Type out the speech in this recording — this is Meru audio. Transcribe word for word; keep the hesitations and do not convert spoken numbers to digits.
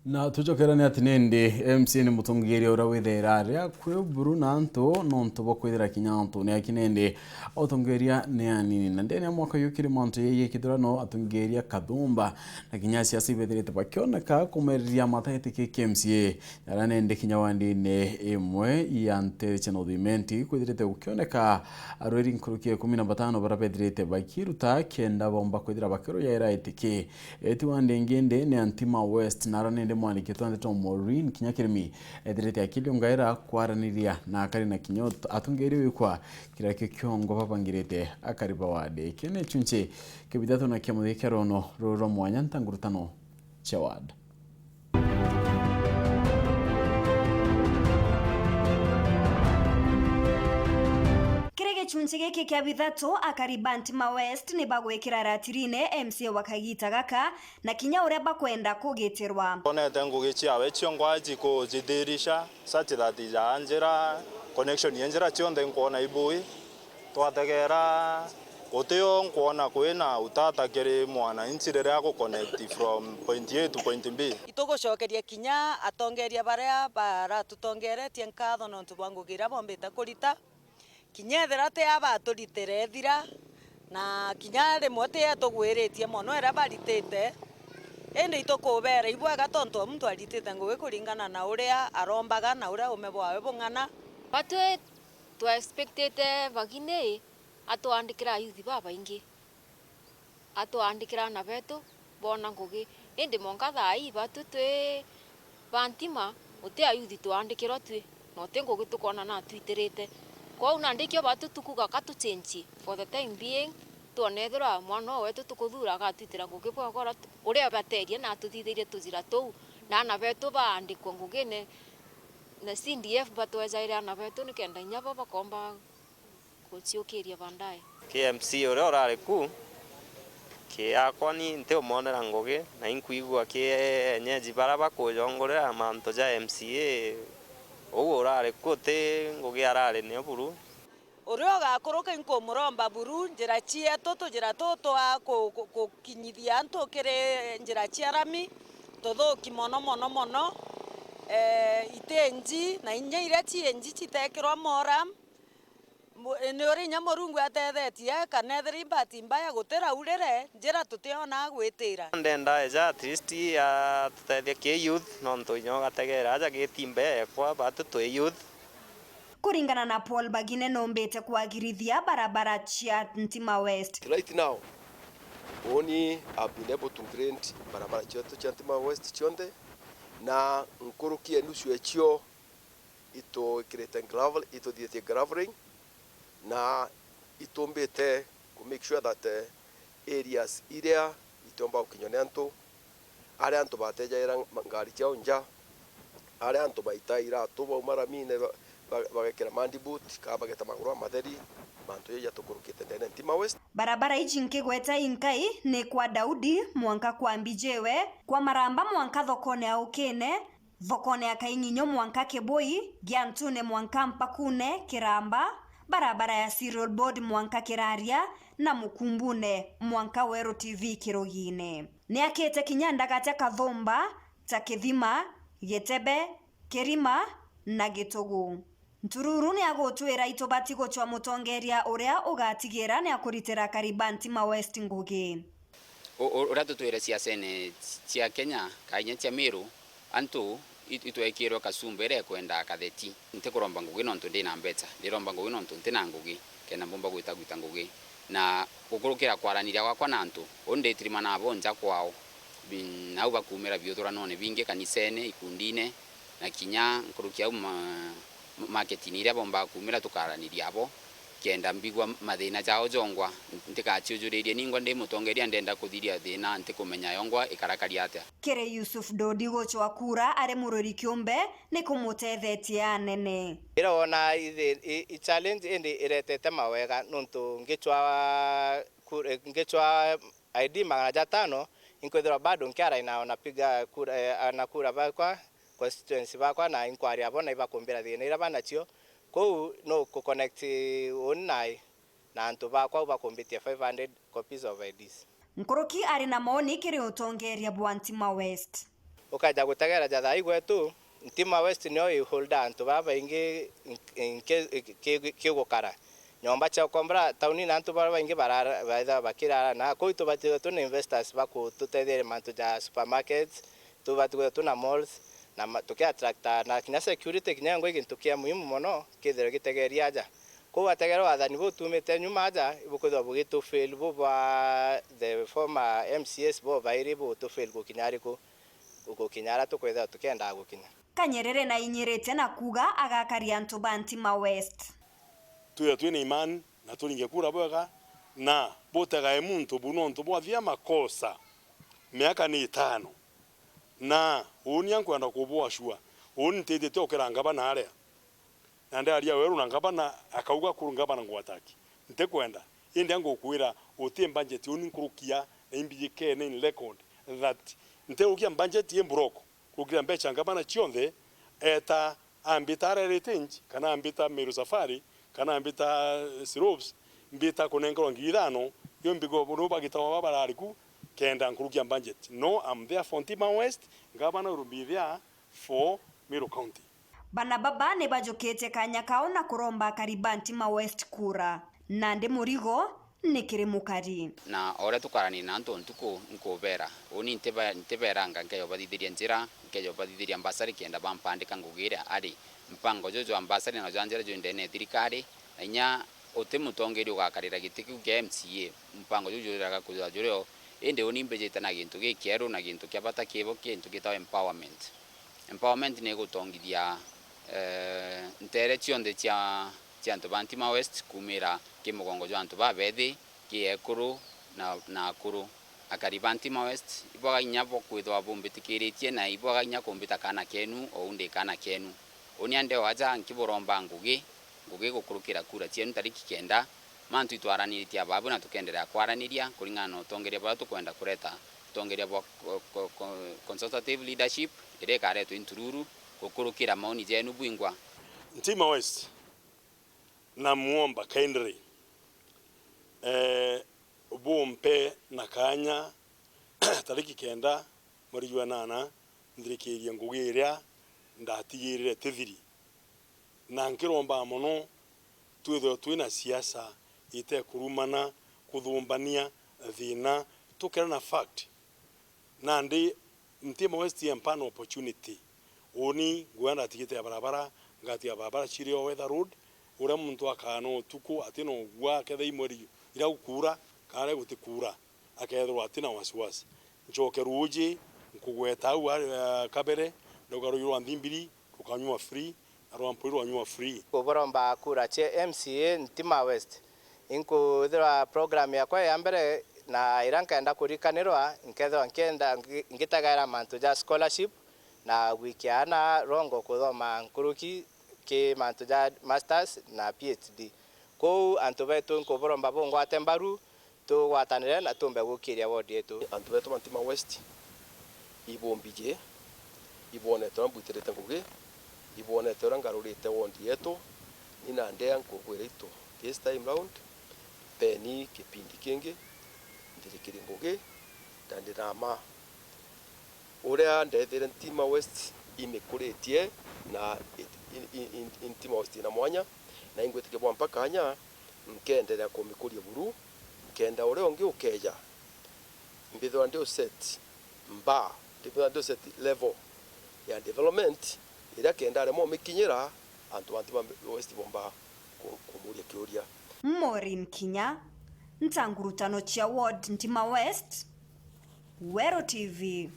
Na tucokerane ati nindi M C A ni mutongeria uria withaira ari akui buru na antu nontu bwa kwithira kinya antu ni aki nindi utongeria ni anini. Na ndene ya mwaka uyu kiri mantu yeye kithurano atongeria kathumba na kinya asiasa ibethirite bakioneka kumereria mataetiki ki M C A. Ara nende kinya wandine imwe ya Nteche North Imenti kwithirite gukioneka arwiri nkuruki ya ikumi na batano bara bethirite bakiruta kenda bomba kwithira bakiruyaira itiki. Eti wandi ingi ndi ni Antima West, nara nende mwandiki twa ndeto Maureen kinya kirimi ethirite akiliungaira kwaraniria na akari na kinya ut-, atungiiri wikwa kiria kio kiongo babangirite akari ba wandi. Kene chunche kibithatu na kia muthia kia rono ruru rwa mwanya ntangurutano cia ward. Kiri gichunchi giki kia bithatu, akari ba Ntima West ni bagwikira ratirine M C A wa kagita gaka na kinya uria bakwenda kugitirwa. Twonete ngugi ciawe ciongo aji kujithirisha, such that ja njira, connection ya njira cionthe nkwona ibui. Twategera, gutio nkwona kwina utata kiri mwananchi riria agu connect from point A to point B. Itugucokeria kinya atongeria baria baratutongeretie nkatho nontu bwa ngugi iria bombite kurita. Kinya ethira ti a baturitire ethira, na kinya rimwe ti etugwiritie mono iria baritite, indi itukubera ibwega tontu o muntu aritite ngugi kuringana na uria arombaga na uria uume bwawe bung'ana. Batwi twa expectite bagini atwandikira ayuthi babaingi, atwandikira ana betu boona ngugi. Indi mwanka thaa ii batwi twi ba Ntima, guti ayuthi twandikirwa twi, na uti ngugi tukoona na atwitirite. Kwou nandi ikio batwi tukuga ka tuchenji for the time being, twone ethirwa mwana uu wetu tukuthuura agatwitira ngugi bwega uria tu-, uria abaterie na atuthithirie tujira tuu, na ana betu baandikwe ngugine, na C D F batwejaire ana betu nikenda inya bo bakomba guciukiria baadaye. K M C uria urari ku, ki akwa ni ntiumonera ngugi, na inkwigua ki enyeji baria bakujongorera mantu ja M C A uu urari ku, ti ngugi arari nio buru. Uria ugakuruka inkumuromba buru njira cietu, tujira tuu twa ku-, ku-, kukinyithia antu kiri njira cia rami, tuthuki mono, mono, mono, eh, itenji, na inya iria cienji citekirwa mora. Mu-, ni uri inya Murungu atethetie, kana ethira i bahati mbaya gutiraurire, njira tutiona gwitira. Ndenda eja at least atutethie ki youth, nontu inya ugategera aja gitimbe ekwa, batu twi youth. Kuringana na Paul Bagine, numbite kwagirithia barabara cia Ntima West. Right now, uuni I've been able to grade barabara cietu cia Ntima West cionthe, na nkuruki ya nusu ecio itwikirite gravel, ituthitie graveling, na itumbite ku make sure that, eh, areas iria itiomba gukinywa ni antu, aria antu batejaira ma-, ngari ciao nja, aria antu baita iratu bauma ramine ba-, ba-, bagekira mandi boot, kana bageta maguru amatheri, mantu jau jatukurukite ndene Ntima West. Barabara iji nkigweta inkai ni kwa Daudi mwanka kwa Mbijiwe, kwa Maramba mwanka thokone ya Ukine, thokone ya Kaing'inyo mwanka Kibui, Giantune mwanka Mpakune Kiramba, barabara ya Cereal Board mwanka Kiraria, na Mukumbune mwanka Weru T V Kirugine. Niakite kinya ndagatia kathumba ta Kithima, Gitebe, Kirima na Gitugu. Ntururu niagutwira itubati gucwa mutongeria uria ugatigira niakuritira akari ba Ntima West ngugi. U-, u-, uria tutwire siasene cia Kenya, kana inya cia Miru, antu i-, itwekirwe kacumba iria ikwenda katheti. Ntikuromba ngugi nontu ndina mbeca, ndiromba ngugi nontu ntina ngugi, kenda mbumba gwita gwita ngugi. Na gukurukira kwaraniria gwakwa na antu, uu nditirima nabo nja kwao, bi-, nau bakumira biuthuranone bingi, kanisene, ikundine, na kinya nkuruki au ma-, ma-, marketini iria bombaa kumira tukaraniria abo, kenda mbigua mathina jao jongwa, ntikaciujuririe ningwa ndi mutongeria ndenda kuthiria thina, ntikumenya yongwa ikarakari atia. Kiri Yusuf Dodi gucwa kura ari mururi kiumbe ni kumutethetie anene. Ira wona ithi-, i, i challenge indi iretete mawega nontu ngicwa kur-, ngicwa I D magana jatano, inkwithirwa bado nkiaraina ona piga kura, eh, ana kura bakwa, constituency bakwa, na inkwaria abo na ibakumbira thina iria banacio. Kou no ku connect uni nai na antu bakwa au bakumbitie five hundred copies of I Ds. Nkuruki ari na maoni kiri utongeria bwa Ntima West. Ukaja gutegera ja thaa igwetu, Ntima West nio iholda antu baa baingi nki-, nki-, ki-, ki-, kigukara. Nyomba cia ukombora tauni na antu baria baingi barara, baitha bakirara, na kuu itubati kwithirwa twina investors ba kututetheria mantu ja supermarkets, tubati kwithirwa twina malls, na ma-, tuki attracta na kinya security, kinya ngo i gintu kia muhimu mono kithirwe gitegeria aja. Kou ategere wathani buu tumite nyuma aja, ibukwithirwa bugitufail bu bwa the former M C As bo bairi bugutufail gukinya ariku? Gukinya aria tukwithirwa tukiendaa gukinya. Kanyerere nainyirite na kuuga agakaria antu ba Ntima West. Twithwe twina imani na turinge kura bwega, na butegae muntu bu nontu bwathia makosa miaka ni itano. Na uuni ankwenda kubua sure, uuni ntithite ukira ngavana aria. Na ndiaria weru na ngavana akauga kuru ngavana ngwataki. Ntikwenda. Indi angukwira uti budget uni nkurukia na imbijikene in record that ntirukia budget i block kurukira mbeca ngavana cionthe eta ambita Railway Stage, kana ambita Meru Safari, kana ambita Slopes, mbita kunenkerwa ngiri ithano, yo mbigwa no bagitawa ba barariku kenda nkurukia budget. No, I'm there for Ntima West, ngavana will be there for Meru County. Bana baba ni bajukite kanya kao na kuromba akari ba Ntima West kura. Nandi murigo ni kiri mukari. Na o uria tukarania na antu ntuku, nkubera, uuni ntibe-, ntiberanga, nkeja ubathithiria njira, nkeja ubathithiria mbasari kenda bampandika ngugi iria ari. Mpango juju jwa mbasari na jwa njira jwi ndene ya thirikari, na inya uti mutongeria ugakarira giti kiu kia M C A, mpango juju juraga kwithirwa jurio. Indi uuni mbijite na gintu gikieru na gintu kia bata kibo, gintu gitagwa empowerment. Empowerment ni igutongithia, eh, nteere cionthe cia, cia antu ba Ntima West, kuumira ki mugongo jwa antu babethi, ki ekuru na, na akuru. Akari ba Ntima West, ibwaga inya bwa kwithirwa bumbitikiritie na ibwaga inya kumbita kaana kenu, ou ndi kaana kenu. Uni andeo aja nkiburomba ngugi, ngugi gukurukira kura cienu tariki kenda, mantu itwaranitie ababu na tukenderea kwaraniria kuringana na utongeria buria tukwenda kureta, utongeria bwa co-, co-, co-, consultative leadership iria ikaretwa intururu gukurukira maoni jenu bwingwa. Ntima West, namuomba kindly, eh, bumpe na kanya tariki kenda mweri jwa nana nthirikirie ngugi iria ndatigirire tithiri. Na nkiromba mono twithwe twina siasa itekurumana, kuthumbania thina, tukirana fact. Nandi Ntima West empa an opportunity. Uni nguya ndatigite ya barabara, ngatiga barabara ciri o weather road, uria muntu akaana utuku atina ugua akethira imweri ira gukura kana gutikuura. Akethirwa atina wasiwasi. Ncoke ruuji, nkugweta au, ah, kabere, ndauga ruuji rwa Nthimbiri rukanyua free, na rwa Mpuri rwanyua free. Kuburomba kura cia M C A Ntima West. Inkwithirwa program yakwa ya mbere na iria nkenda kurikanirwa, nkethirwa nkienda ngi-, ngitegaira mantu ja scholarship na gwikia aana rongo kuthoma nkuruki ki mantu ja masters na P H D. Kou antu betu nkuburomba bungwate mbaru, tugwatanire na tumbe gukiria ward yetu. Antu betu ba Ntima West, ibumbiji, ibwonete uria mbwitirite ngugi, ibwonete uria ngarurite ward yetu, ni na ndea nkukwira itu, this time round, peni kipindi kingi, nthirikiri ngugi, na ndina ma. Uria ndethire Ntima West imikuritie na it-, in, in, in, in Ntima West ina mwanya, na ingwitikia bwampa kanya, nkenderea kumikuria buru, nkenda uria ungi ukeja, mbithirwa ndi u set bar, mbithirwa ndi u set level ya development, iria kenda aremwa umikinyira, antu ba Ntima West bomba ku-, kumuria kiuria. Maureen Kinya, ntangurutano cia ward Ntima West, Weru T V.